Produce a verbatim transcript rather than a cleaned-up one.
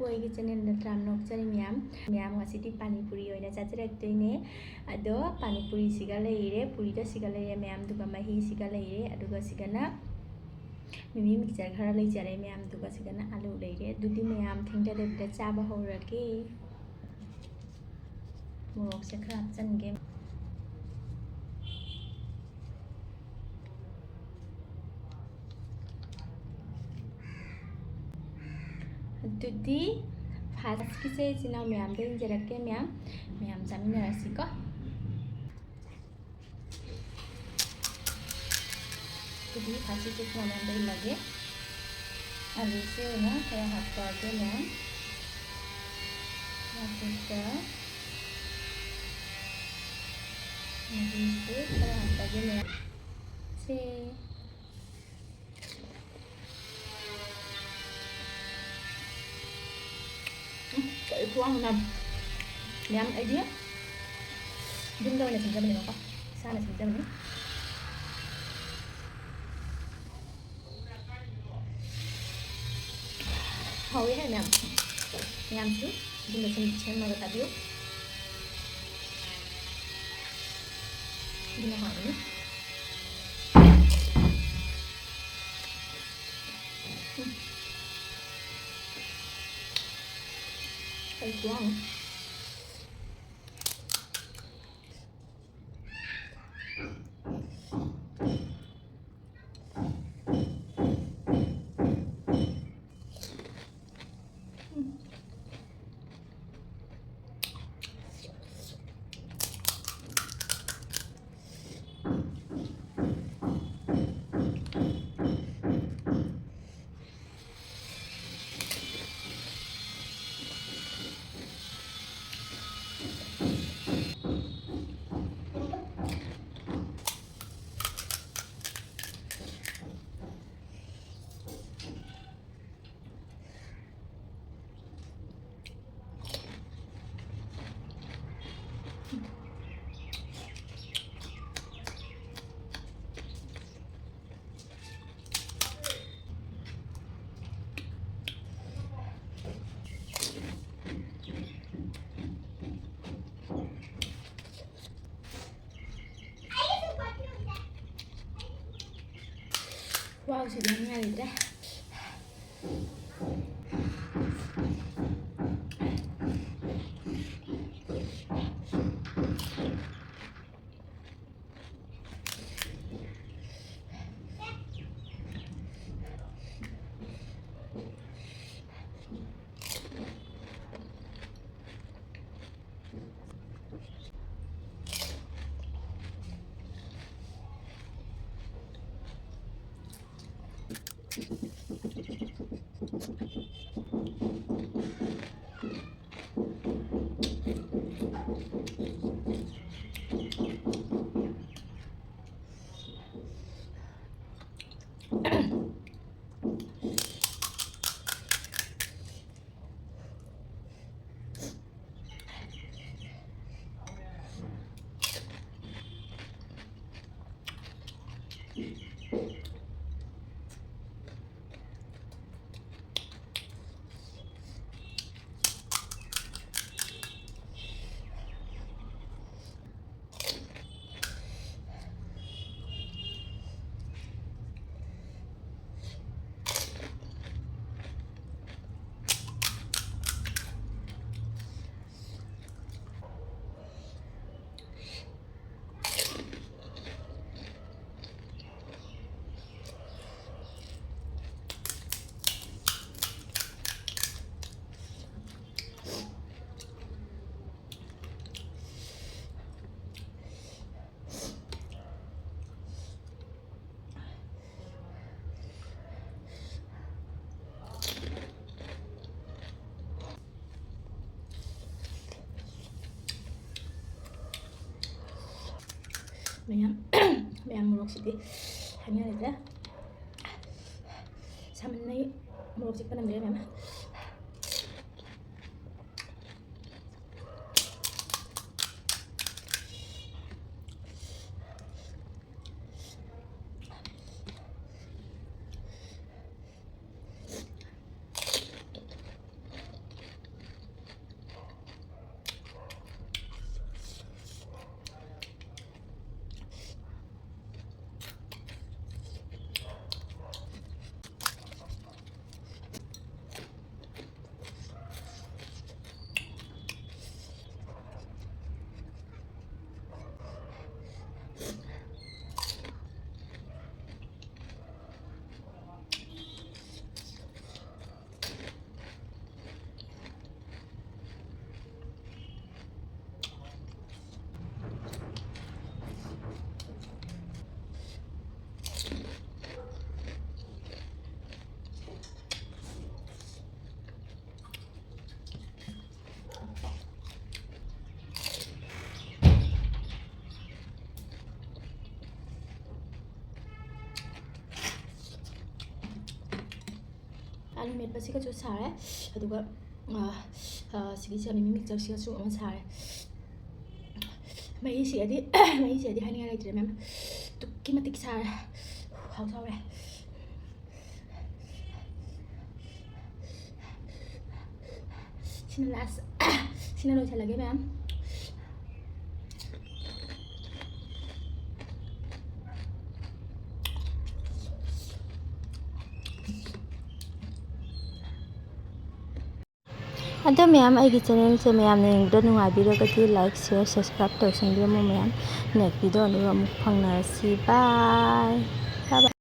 ꯑꯩꯒꯤ ꯆꯦꯅꯦꯜꯗ ꯇꯔꯥꯝꯅ ꯑꯣꯛꯆꯔꯤ ꯃꯌꯥꯝ꯫ ꯃꯌꯥꯝ, ꯉꯁꯤꯗꯤ ꯄꯥꯅꯤꯄꯨꯔꯤ ꯑꯣꯏꯅ ꯆꯥꯖꯔꯛꯇꯣꯏꯅꯦ꯫ ꯑꯗꯣ ꯄꯥꯅꯤꯄꯨꯔꯤꯁꯤꯒ ꯂꯩꯔꯦ, ꯄꯨꯔꯤꯗꯣ ꯁꯤꯒ ꯂꯩꯔꯦ ꯃꯌꯥꯝ, ꯑꯗꯨꯒ ꯃꯍꯤꯁꯤꯒ ꯂꯩꯔꯦ, ꯑꯗꯨꯒ ꯁꯤꯒꯅ ꯃꯤꯃꯤ ꯃꯤꯛꯆꯔ ꯈꯔ ꯂꯩꯖꯔꯦ ꯃꯌꯥꯝ, ꯑꯗꯨꯒ ꯁꯤꯒꯅ ꯑꯂꯨ ꯂꯩꯔꯦ꯫ ꯑꯗꯨꯗꯤ ꯃꯌꯥꯝ ꯊꯦꯡꯊꯗꯕꯤꯗ ꯆꯥꯕ ꯍꯧꯔꯒꯦ꯫ ꯃꯣꯔꯣꯛꯁꯦ ꯈꯔ ꯍꯥꯞꯆꯤꯟꯒꯦ꯫ ꯑꯗꯨꯗꯤ ꯐꯥꯔꯁꯀꯤꯁꯦ ꯏꯆꯤꯟ ꯏꯅꯥꯎ ꯃꯌꯥꯝꯗ ꯏꯟꯖꯔꯛꯀꯦ ꯃꯌꯥꯝ, ꯃꯌꯥꯝ ꯆꯥꯃꯤꯟꯅꯔꯁꯤꯀꯣ꯫ ꯑꯗꯨꯗꯤ ꯐꯥꯔꯁꯀꯤꯁꯦ ꯏꯆꯤꯟ ꯏꯅꯥꯎ ꯃꯌꯥꯝꯗ ꯏꯜꯂꯒꯦ꯫ ꯑꯂꯨꯁꯦ ꯑꯣꯏꯅ ꯈꯔ ꯍꯥꯞꯄꯛꯑꯒꯦ ꯃꯌꯥꯝ꯫ ꯑꯗꯨꯒ ꯃꯍꯤꯁꯦ ꯈꯔ ꯍꯥꯞꯄꯛꯑꯒꯦ ꯃꯌꯥꯝ꯫ ꯁꯦ꯫ ꯎꯝ, ꯀꯔꯤ ꯈꯨꯍꯥꯎꯅꯣ ꯃꯌꯥꯝ꯫ ꯃꯌꯥꯝ, ꯑꯩꯗꯤ ꯌꯨꯝꯗ ꯑꯣꯏꯅ ꯁꯦꯝꯖꯕꯅꯦꯕꯀꯣ, ꯏꯁꯥꯅ ꯁꯦꯝꯖꯕꯅꯤ꯫ ꯍꯥꯎꯋꯦ ꯍꯥꯏ ꯃꯌꯥꯝ, ꯃꯌꯥꯝꯁꯨ ꯌꯨꯝꯗ ꯁꯨꯝ ꯁꯦꯝꯃꯒ ꯆꯥꯕꯤꯌꯨ꯫ ꯑꯗꯨꯅ ꯍꯥꯎꯕꯅꯤ꯫ ꯎꯝ꯫ ꯀꯔꯤ ꯈꯨꯍꯥꯎꯅꯣ꯫ ꯁꯤꯗꯤ ꯌꯥꯝ ꯅꯨꯡꯉꯥꯏꯔꯤꯗ꯭ꯔꯦ꯫ ꯃꯌꯥꯝ, ꯃꯌꯥꯝ ꯃꯣꯔꯣꯛꯁꯤꯗꯤ ꯍꯥꯏꯅꯔꯦꯗ꯫ ꯁꯥꯃꯟꯕꯒꯤ ꯃꯣꯔꯣꯛ ꯆꯤꯛꯄ ꯅꯪꯗ꯭ꯔꯦ ꯃꯌꯥꯝ꯫ ꯁꯤꯒꯁꯨ ꯁꯥꯔꯦ꯫ ꯑꯗꯨꯒ, ꯑ, ꯑ, ꯁꯤꯒꯤ ꯆꯅꯤ ꯃꯤꯛꯆꯔꯁꯤꯒꯁꯨ ꯑꯃ ꯁꯥꯔꯦ꯫ ꯃꯍꯤꯁꯤꯒꯗꯤ, ꯃꯍꯤꯁꯤꯒꯗꯤ ꯍꯥꯏꯅꯤꯡꯉꯥꯏ ꯂꯩꯇ꯭ꯔꯦ ꯃꯌꯥꯝ, ꯑꯗꯨꯛꯀꯤ ꯃꯇꯤꯛ ꯁꯥꯔꯦ꯫ ꯍꯥꯎꯁꯨ ꯍꯥꯎꯔꯦ꯫ ꯁꯤꯅ ꯂꯥꯁ꯫ ꯁꯤꯅ ꯂꯣꯏꯁꯤꯜꯂꯒꯦ ꯃꯌꯥꯝ꯫ ꯑꯗꯣ ꯃꯌꯥꯝ, ꯑꯩꯒꯤ ꯆꯦꯅꯦꯜꯁꯦ ꯃꯌꯥꯝꯅ ꯌꯦꯡꯕꯗ ꯅꯨꯡꯉꯥꯏꯕꯤꯔꯒꯗꯤ like, share, subscribe ꯇꯧꯁꯟꯕꯤꯔꯝꯃꯣ ꯃꯌꯥꯝ꯫ Next video ꯑꯗꯨꯒ ꯑꯃꯨꯛ ꯐꯪꯅꯔꯁꯤ꯫ Bye꯫ Bye bye꯫